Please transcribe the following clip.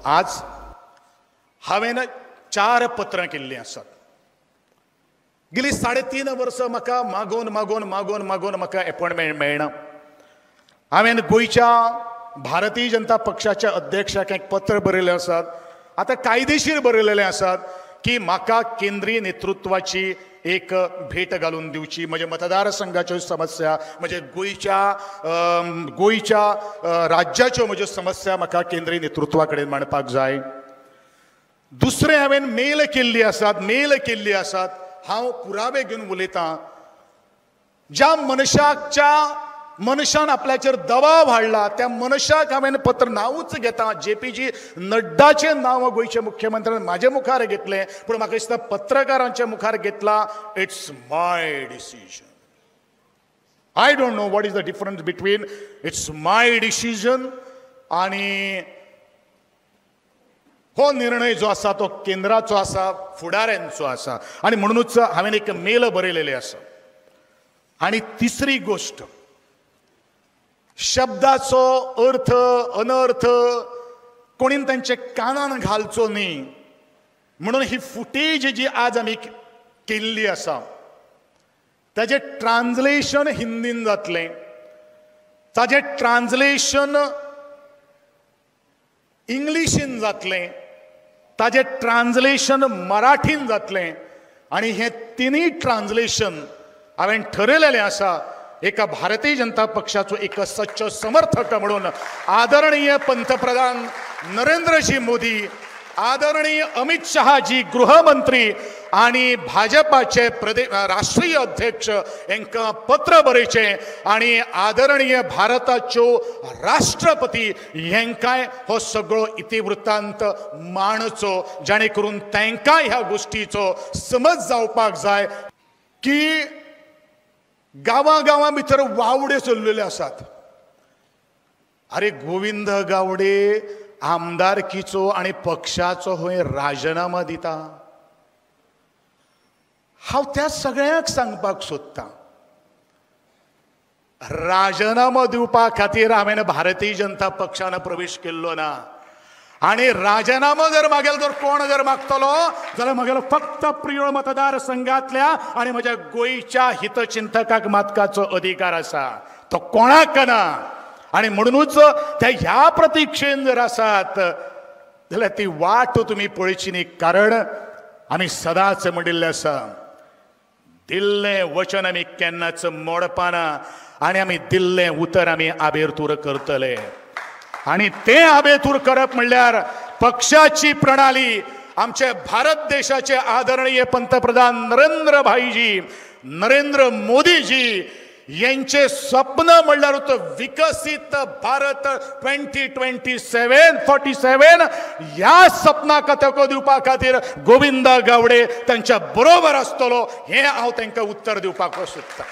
आज हांवें 4 पत्रां केल्लीं आसात. गेली 3.5 वर्सां म्हाका मागोवन मागोवन मागोवन मागोवन म्हाका एपॉयंटमेंट मेळना. हांवें गोंयच्या भारतीय जनता पक्षाच्या अध्यक्षाक एक पत्र बरयलें आसात, आतां कायदेशीर बरयलेलें आसात की म्हाका केंद्रीय नेतृत्वाची एक भेट घालून दिवची, म्हज्या मतदारसंघाच्यो समस्या, म्हज्या गोंयच्या राज्याच्यो म्हज्यो समस्या म्हाका केंद्रीय नेतृत्वा कडेन मांडपाक जाय. दुसरें हांवें मेल केल्ली आसात, हांव पुरावे घेवन उलयतां. ज्या मनशान आपल्याचेर दबाव हाडला त्या मनशाक हांवें पत्र नांवूच घेता, जेपीजी नड्डाचें नांव गोंयच्या मुख्यमंत्र्यान म्हाजे मुखार घेतलें, पूण म्हाका दिसता पत्रकारांच्या मुखार घेतला. It's my decision. I don't know what is the difference between it's my decision आनी हो निर्णय जो आसा तो केंद्राचो आसा, फुडाऱ्यांचो आसा. आनी म्हणूनच हांवें एक मेल बरयलेलें आसा. आनी तिसरी गोश्ट, शब्दाचो अर्थ अनर्थ कोणीन तांच्या कानान घालचो न्ही म्हणून ही फुटेज जी आज आमी केल्ली आसा ताजें ट्रान्सलेशन हिंदीन जातलें, ताजें ट्रान्सलेशन इंग्लिशीन जातलें, ताजें ट्रान्सलेशन मराठीन जातलें. आनी हें तिनूय ट्रान्सलेशन हांवें ठरयलेलें आसा एका भारतीय जनता पक्षाचो एक सच्चो समर्थक म्हणून आदरणीय पंतप्रधान नरेंद्रजी मोदी, आदरणीय अमित शहाजी गृहमंत्री आनी भाजपाचे राष्ट्रीय अध्यक्ष हांकां पत्र बरयचें आनी आदरणीय भारताच्यो राष्ट्रपती हांकांय हो सगळो इतिवृत्तांत मांडचो, जाणे करून तांकांय ह्या गोश्टीचो समज जावपाक जाय की गांवां गांवां भितर वावडे चल्लेले आसात. अरे गोविंद गावडे आमदारकीचो आनी पक्षाचो हय राजिनामा दिता. हांव त्या सगळ्यांक सांगपाक सोदतां, राजिनामो दिवपा खातीर हांवें भारतीय जनता पक्षान प्रवेश केल्लो ना. आनी राजिनामो जर मागेलो जर कोण जर मागतलो जाल्यार म्हगेलो फक्त प्रियोळ मतदारसंघातल्या आनी म्हज्या गोंयच्या हितचिंतकाक मागपाचो अधिकार आसा, तो कोणाक ना. आनी म्हणूनच त्या ह्या प्रतिक्षेन जर आसात जाल्यार ती वाट तुमी पळयची न्ही, कारण आमी सदांच म्हणिल्लें आसा, दिल्लें वचन आमी केन्नाच मोडपाना आनी आमी दिल्लें उतर आमी आबेरतूर करतले. आनी तें आबेतूर करप म्हणल्यार पक्षाची प्रणाली, आमचे भारत देशाचे आदरणीय पंतप्रधान नरेंद्र भाईजी, नरेंद्र मोदीजी यांचे स्वप्न म्हणल्यार तो विकसीत भारत 2027-47 ह्या सपनाक तेंको दिवपा खातीर गोविंद गावडे तांच्या बरोबर आसतलो हें हांव तांकां उत्तर दिवपाक सोदतां.